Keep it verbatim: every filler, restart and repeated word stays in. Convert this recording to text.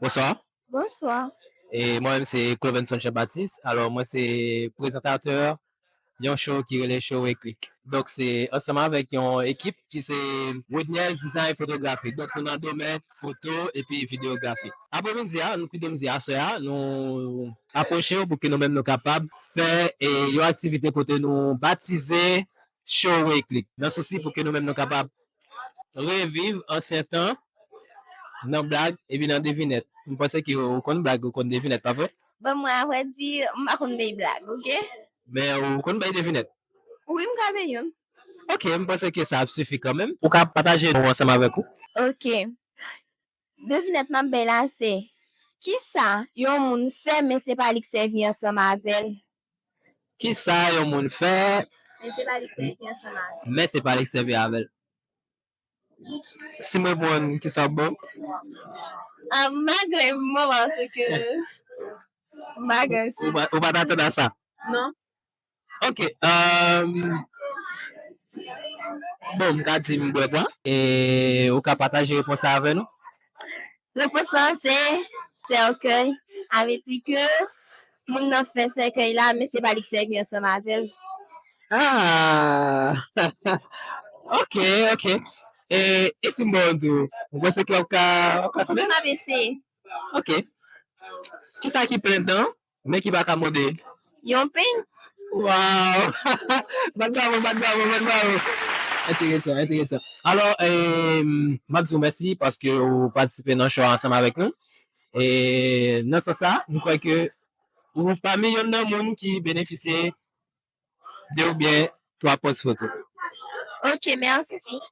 Bonswa. Bonswa. E mwen menm se Clovenson Jean Baptiste. Alò, mwen se prezantatè yon show ki rele Show Eklik. Donk, se ansanm avèk yon ekip ki se Woodniel Design Photography. Donk, nou nan domèn foto epi videyografi. Apremidi a, nou pito m di aswè a, nou apwoche w pou ke nou menm nou kapab fè e, yon aktivite kote nou batize Show Eklik. Nan sousi pou ke nou menm nou kapab reviv ansyen tan nan blag epi nan devinèt. M panse ke ou konn blag, ou konn devinèt, pa vre? Bon, mwen, avrèdi, m pa konn bay blag, oke? Men ou konn bay devinèt? Wi, m ka bay youn. Oke, m panse ke sa ap sifi kanmenm. Ou ka pataje non ansanm avèk ou? Oke. Devinèt m ap bay la se, kisa yon moun fè, men se pa li k sèvi ansanm avè l? Kisa yon moun fè, Men se pa li k sèvi ansanm avè l. Men se pa li k sèvi avè l? Si m reponn, kisa w ap ban m? Ah, m pa gen mò paske m pa gen Ou pa, ou pa t atann a sa? Non. Ok. Um, bon, m ka di m bwè pwa. E ou ka pataje repons la avè nou? Repons la se sèkèy. Sa vle di ke moun nan fè sèkèy la, men se pa li k sèvi ansanm avè l. Ah! Ok, ok. E, e si m ba w tou? Ou panse ke w ap ka, w ap ka konnen? M ap eseye. Ok. Kisa ki plen dan, men ki pa ka mòde? Yon peny. Wow! Bat bravo, bat bravo, bat bravo! Enteresan, enteresan. Alò, eh, m ap di w mèsi paske ou patisipe nan show ansanm avèk nou. E nan sans sa, m kwè ke ou pami yonn nan moun ki benefisye de oubyen twa pòz foto. Ok, mèsi.